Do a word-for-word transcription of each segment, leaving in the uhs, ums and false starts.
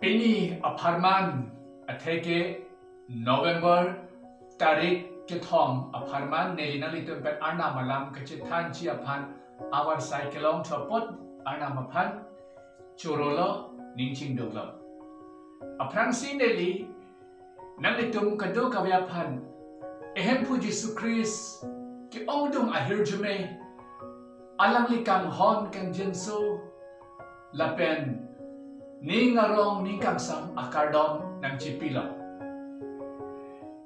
Pini apharman atheke November tarik kethom apharman neli nanglitum pen Arnam alam kachethanji aphan avarsai kelongthu apot Arnam aphan chorolo, ning chingduklo. Aphrangsi neli nanglitum kadokave aphan Ehemphu Jisu Christ ke-ongdung ahirjume, alangli kanghon kangjinso lapen ning arong ning kangsam akardom nangchipilo.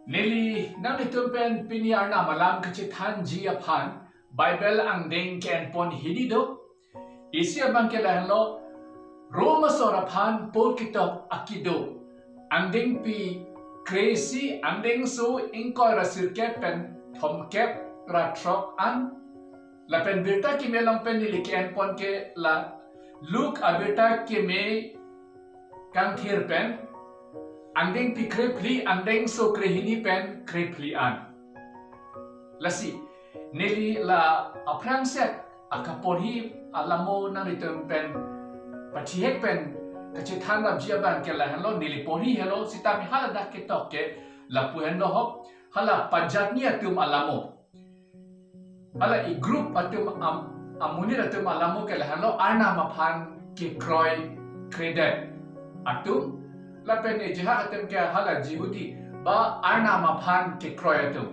Neli nanglitum pen pini Arnam alam kachethanji aphan Bible angdeng ke-enpon hini do. Isi abang ke lahenlo, Rom asor aphan Paul ketok akedo, angdengpi kre-isi, angdengso ingkoi ra sirkep pen thomkep ra throk an. Lapen birta keme along pen neli ke-enpon ke la Luke abirta keme kangthir pen, angdengpi krephli, angdengso krehini pen krephli an. Lasi neli la aphrangset akaporhi alamo nanglitum pen pathihek pen kachethan rapji abang ke lahenlo, neli porhi helo sitame haladak ketok ke lapu henlo hop, hala pajatni atum alamo, hala e-group atum am-, amonit atum alamo ke lahenlo, Arnam aphan kekroi kredet atum, lapen ejahak atum ke hala Jihudi ba Arnam aphan kekroi atum.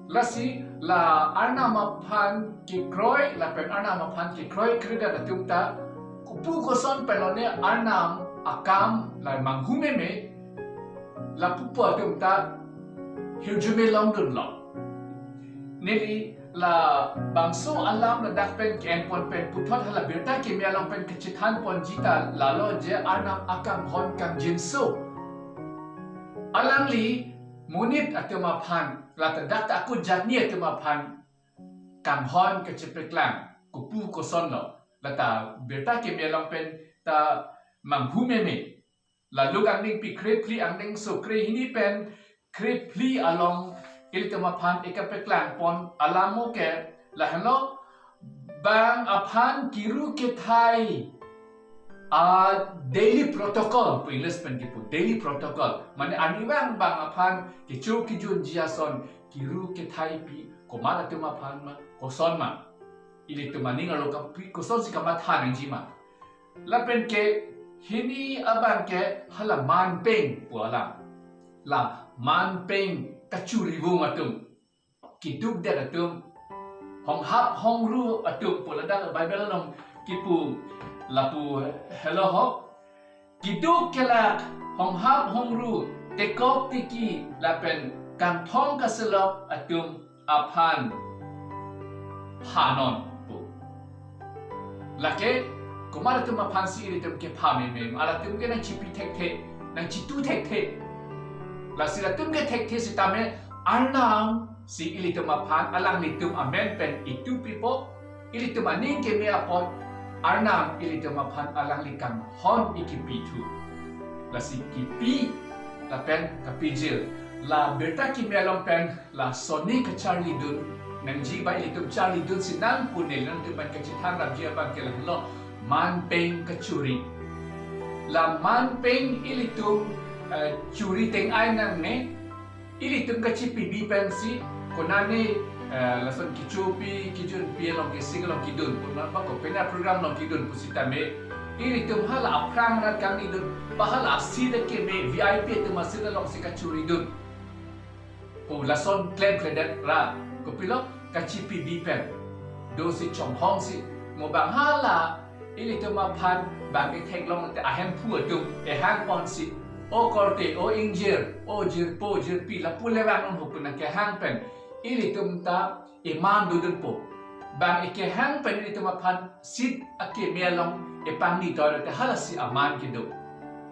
Lasi la Arnam aphan kekroi lapen Arnam aphan kekroi kredet atum ta kopu koson pen lone Arnam akam la manghu meme, lapupo atum ta hirjume longdunlo. Neli labangso alam ladak pen ke-enpon pen puthot hala birta keme along pen kachethanponji ta lalo je Arnam akanghon kangjinso, alangli monit atum aphan, lata dak ta ako jatni atum aphan kanghon kachepeklang kopu kosonlo, lata birta keme along pen ta manghu meme. La Luke angdengpi krephli, angdengso krehini pen krephli along ilitum aphan ikapeklangpon alamo ke lahenlo, bang aphan kiru kethai a daily protocol pu English pen kipu, daily protocol. Mane arnivang bang aphan kecho kejunji ason kiru kethaipi, komat atum aphan ma, koson ma, ilitum aning arlo kapi kosonsi kamatha nangji ma. Lapen ke hini abang ke hala manpeng pu alam. La manpeng kachurivung atum, kidukdet atum, honghap hongru atum pu ladak Bible along kipu lapu helo hop. Kiduk kelak, honghap hongru, tekok teki lapen kangthong kaselok atum aphan phanon pu. Lake komat atum aphansi ilitum kepha meme, alatum ke nangchipi thekthe, nangchitu thekthe. Lasi latum ke thekthe sitame Arnam si ilitum aphan alanglitum amen pen itu pipo, ilitum aning keme apot Arnam ilitum aphan alangli kanghon ikipi thu. Lasi kipi lapen kapijir. La birta keme along pen lason ni kacharlidun nangji ba ilitum charlidunsi nang pu neli nanglitum pen kachethan rapji abang ke lahenlo, manpeng kachuri. La manpeng ilitum, eh, churi teng-ai nangne, ilitum kachipibi pensi, konane, eh, lason kechopi kejunpi along kesik along kedun pu, nang ba kopena program along kedun pusitame, ilitum hala aphrang rat kangnidun, ba hala aseat akeme V I P atum aseat alongsi kachuridun pu lason klemkledet ra, kopilo, kachipibi pen dosi chonghongsi, mo bang hala ilitum aphan bang itheklong te ahemphu atum ehangponsi, o korte, o ingjir, o jirpo jirpi, lapu le vang nang hukun nangkehang pen ilitum ta eman dodunpo. Bang ikehang pen ilitum aphan seat akeme along epangni toilo te halasi aman kedo.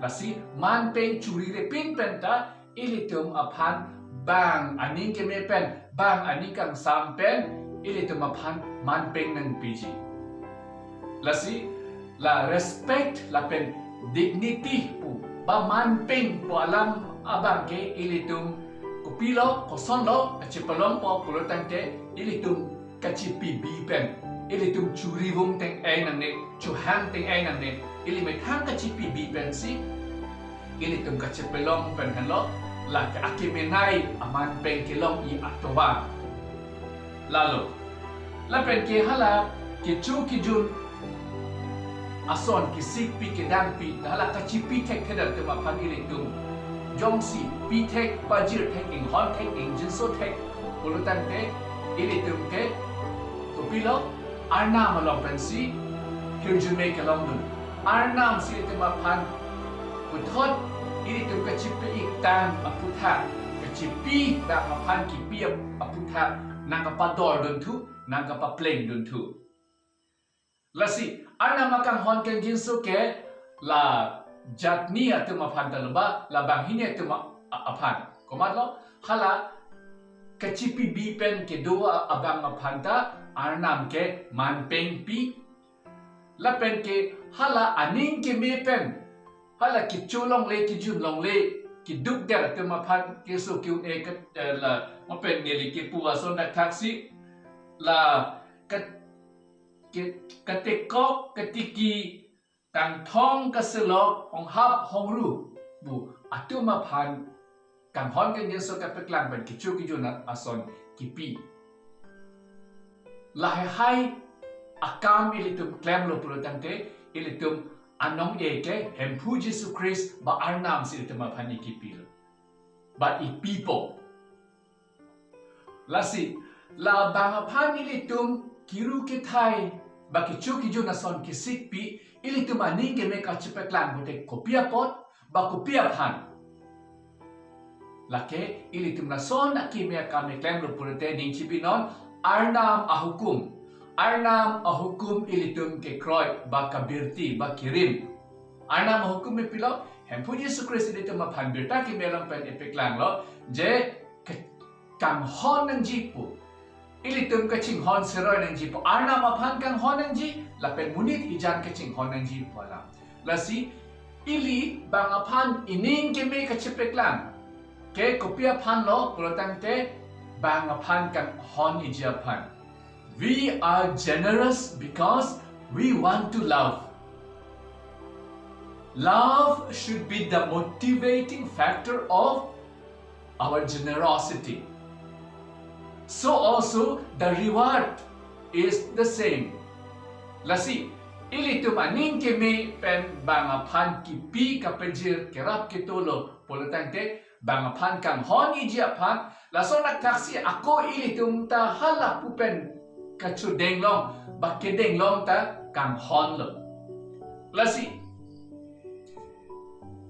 Lasi manpeng churire pin pen ta ilitum aphan bang aning keme pen, bang aning kangsam pen ilitum aphan manpeng nangpiji. Lasi la respect lapen dignity pu ba manpeng pu alam abang ke ilitum kopilo, kosonlo kachipalongpo pulotangte ilitum kachipibi pen ilitum churivung teng-ei nangne, chuhang teng-ei nangne, ili methang kachipibi pensi ilitum kachepelong pen henlo, lake akemenei amanpeng kelong-i atovar. Lalo, lapen ke hala kecho kejun ason kesikpi kedangpi, hala kachipi thekthedet atum aphan ilitum jongsi pi thek, pajir thek, inghon thek, ingjinso thek pulotangte, ilitum ke kopilo, Arnam along pensi hirjume kelongdun. Arnam si ilitum aphan puthot ilitum kachipi-iktang aputhak, kachipi bang aphan kipi ap-, aputhak nangkapadordunthu, nangkapaplengdunthu. Lasi Arnam akanghon kangjinso ke la jatni atum aphan ta lo ba, la banghini atum a-, a-, aphan. Komatlo, hala kachipibi pen kedo a-, abang aphan ta Arnam ke manpengpi. Lapen ke hala aning keme pen, hala kecho longle, kejun longle, keduk der atum aphan keso ke-un-e kat-, eh, la, mapen neli kepu ason dak thaksi, la kat-, ke-, katekok, katiki, kangthong, kaselok, honghap, hongru pu atum aphan kanghon kangjinso kapeklang pen kecho kejun ason kipi. Lahai akam ilitum klemlo pulotangte, ilitum anong-e ke Hemphu Jisu Christ ba Arnam si ilitum aphan ikipilo, ba ipipo. Lasi, la bang aphan ilitum kiru kethai, ba kecho kejun ason kesikpi, ilitum aning keme kachepeklang pute kopi apot, ba kopi aphan. Lake ilitum lason akeme akam klemlo pulote ning chibinon, Arnam ahukum. Arnam ahukum ilitum kekroi, ba kabirti, ba kirim. Arnam ahukum epilo, Hemphu Jisu Christ ilitum aphan birta keme along pen epeklanglo, je ke-, kanghon nangji pu. Ilitum kachinghon seroi nangji pu. Arnam aphan kanghon nangji, lapen monit hijan kachinghon nangji pu alam. Lasi, ili bang aphan ining keme kachepeklang ke kopi aphanlo pulotangte, bang aphan kanghon-iji aphan. We are generous because we want to love. Love should be the motivating factor of our generosity. So also the reward is the same. Lasi, ilitum aning keme pen bang aphan kipi kapejir kerap ketolo pulotangte, bang aphan kanghon-iji aphan, lason athaksi ako ilitum ta hala pu pen kachodenglong, ba kedenglong ta kanghonlo. Lasi,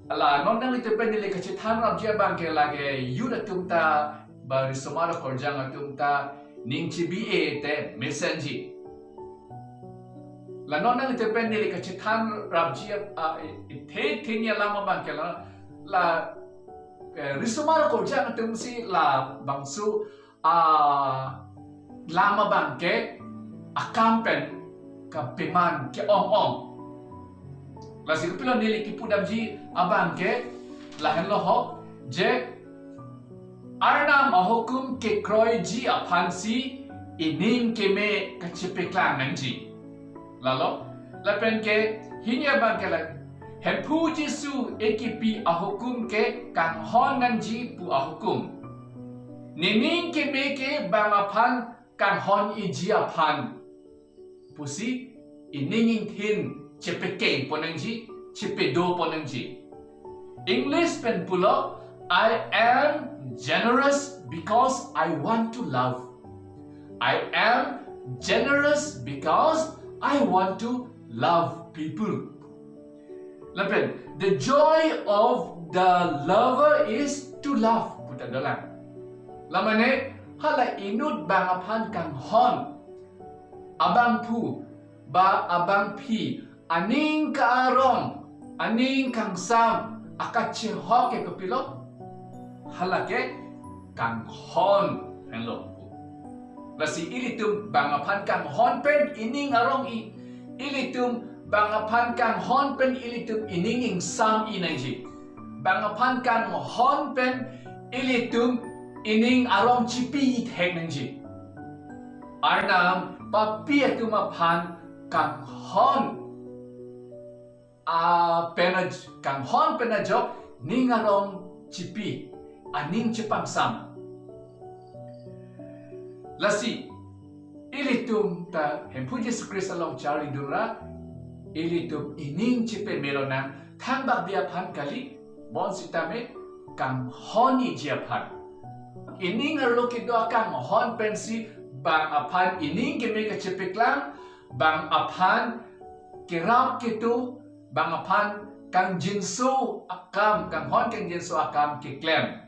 la non nanglitum pen neli kachethan rapji abang ke lake youth atum ta, ba risomar korjang atum ta ning chibi-e te mesenji. La non nanglitum pen neli kachethan rapji a, a, i, ithe thini alam abang ke la, la, eh, risomar korjang atum si labangso, ah, alam abang ke akam pen kapeman ke-ong-ong. Lasi kopilo neli kipudamji abang ke lahenlo ho, je Arnam ahukum kekroiji aphansi ining keme kachepeklang nangji. Lalo, lapen ke hini abang ke la, Hemphu Jisu ekipi ahukum ke kanghon nangji pu ahukum. Nening keme ke bang aphan kanghon-iji aphan pusi ining ingthin chepekengpon nangji, chepedo pon nangji. English pen pulo, "I am generous because I want to love. I am generous because I want to love people." Lapen, "The joy of the lover is to love," puta dolang. Lamane, hala inut bang aphan kanghon abangphu, ba abangpi, aning ka-arong, aning kangsam akachehok ke kopilo? Hala ke kanghon henlo pu. Lasi ilitum bang aphan kanghon pen ining arong-i, ilitum bang aphan kanghon pen ilitum ining ingsam-i nangji. Bang aphan kanghon pen ilitum ining arong chipi-i thek nangji. Arnam Papi atum aphan kanghon a pen aj- kanghon pen ajok ning arong chipi, aning chipangsam. Lasi ilitum ta Hemphu Jisu Khristo along charlidun ra, ilitum ining chipemelo nang, thangbak bi aphan kali, bonsitame kanghon iji aphan. Ining arlo kedo akanghon pensi bang aphan ining keme kachepeklang, bang aphan kerap ketu, bang aphan kangjinso akam, kanghon kangjinso akam keklem.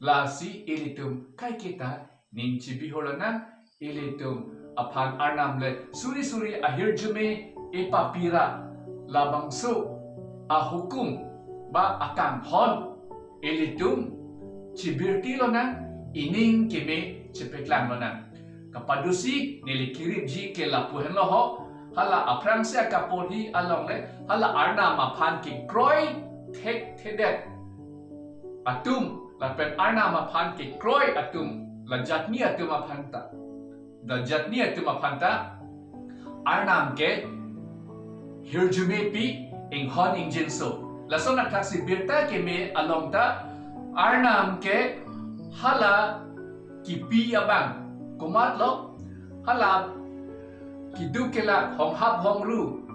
Lasi ilitum kaiketa ning chibi holo nang, ilitum aphan Arnam le suri suri ahirjume epapi ra, labangso ahukum ba akanghon ilitum chibirti lo nang, ining keme chepeklang lo nang. Kapadosi neli kiripji ke lapu henlo ho, hala aphrangsi akaporhi along le, hala Arnam aphan kekroi thekthedet atum, lapen Arnam aphan kekroi atum, la jatni atum aphan ta, la jatni atum aphan ta Arnam ke hirjume pi, inghon ingjinso. Lason athaksi birta keme along ta Arnam ke hala kipi abang, komatlo, hala keduk kelak, honghap hongru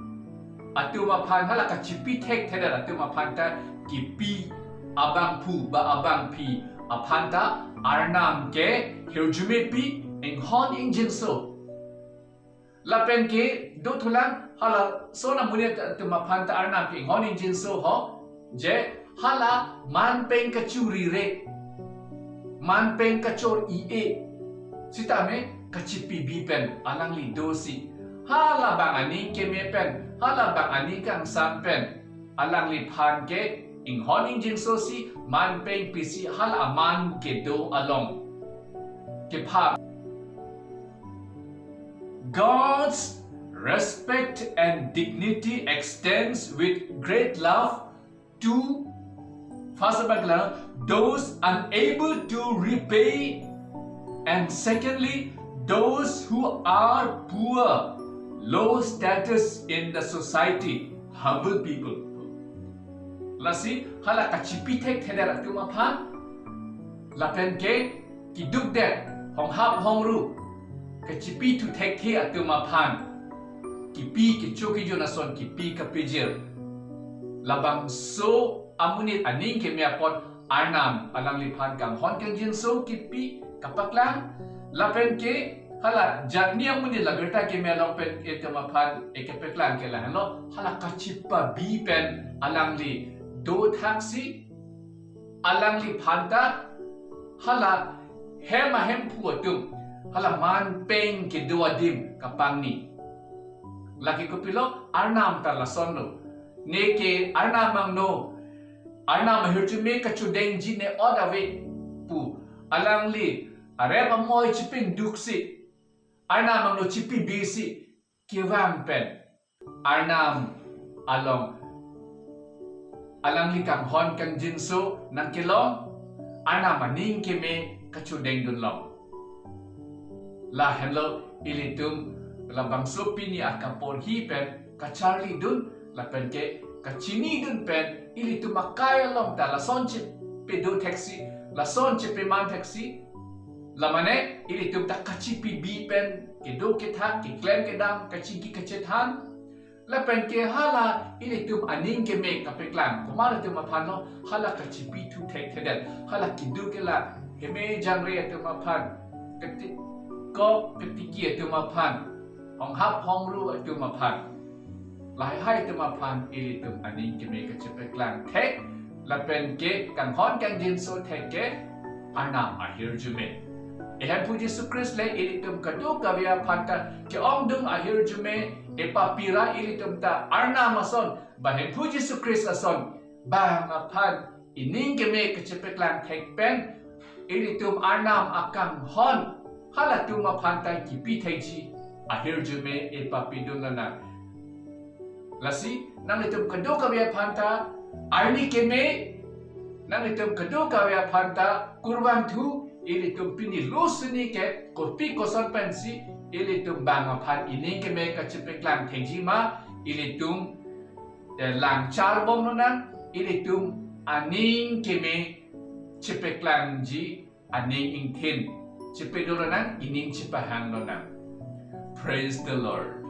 atum aphan, hala kachipi thekthedet atum aphan ta kipi abangphu ba abangpi aphan ta Arnam ke hirjume pi, inghon ingjinso. Lapen ke dothulang, halason amonit atum aphan ta Arnam ke inghon ingjinso ho, je hala manpeng kachuri re, manpeng kachor i e, sitame kachipi bi pen alangli dosi, hala bang aning keme pen, hala bang aning kangsam pen alangliphan ke inghon ingjinsosi, manpeng pisi hala aman kedo along kepha. God's respect and dignity extends with great love to, first of all, those unable to repay, and secondly, those who are poor, low status in the society, humble people. Lasi hala kachipi thekthedet atum aphan, lapen ke kedukdet, honghap hongru, kachipi thu thekthe atum aphan kipi, kecho kejun ason kipi kapejir, labangso amonit aning keme apot Arnam alangliphan kanghon kangjinso kipi kapaklang. Lapen ke hala jatni amonit, la birta keme along pen itum aphan ekepaklang ke lahenlo, hala kachipabi pen alangli do thaksi, alangliphan ta hala hem ahemphu atum, hala manpeng kedo adim kapangni. Lake kopilo, Arnam ta lasonlo. Neke Arnam angno, Arnam ahirjume kachodengji ne ot ave pu alangli arep amoi chipingduksi, Arnam angno chipibisi kevang pen Arnam along alangli kanghon kangjinso nangkelong, Arnam aning keme kachodengdunlong. Lahenlo ilitum labangso pini akaporhi pen kacharlidun lapen ke kachinidun pen ilitum akai along ta lason chipedo theksi, lason chipeman theksi, lamane ilitum ta kachipibi pen kedo kethak, keklem kedam, kachingki kachethan, lapen ke hala ilitum aning keme kapaklang komat atum aphanlo, hala kachipi thu thekthedet, hala keduk kelak, heme jangre atum aphan, keti-, kok ketiki atum aphan, honghap hongru atum aphan, lahai atum aphan ilitum aning keme kachepaklang thek, lapen ke kanghon kangjinso thek ke Arnam ahirjume. Ehemphu Jisu Khristo le ilitum kadokave aphan ta ke-ongdung ahirjume epapi ra, ilitum ta Arnam ason ba Hemphu Jisu Khristo ason bang aphan ining keme kachepaklang thek pen ilitum Arnam akanghon halatum aphan ta kipi thekji ahirjume epapidun lonang. Lasi nanglitum kadokave aphan ta arni keme, nanglitum kadokave aphan ta kurvangthu, ilitum pini lo sini ke kopi koson pensi ilitum bang aphan ining keme kachepeklang thekji ma, ilitum eh, langcharbom lonang, ilitum aning keme chepeklangji aning ingthin chepedo lonang, ining chepahang lonang. Praise the Lord.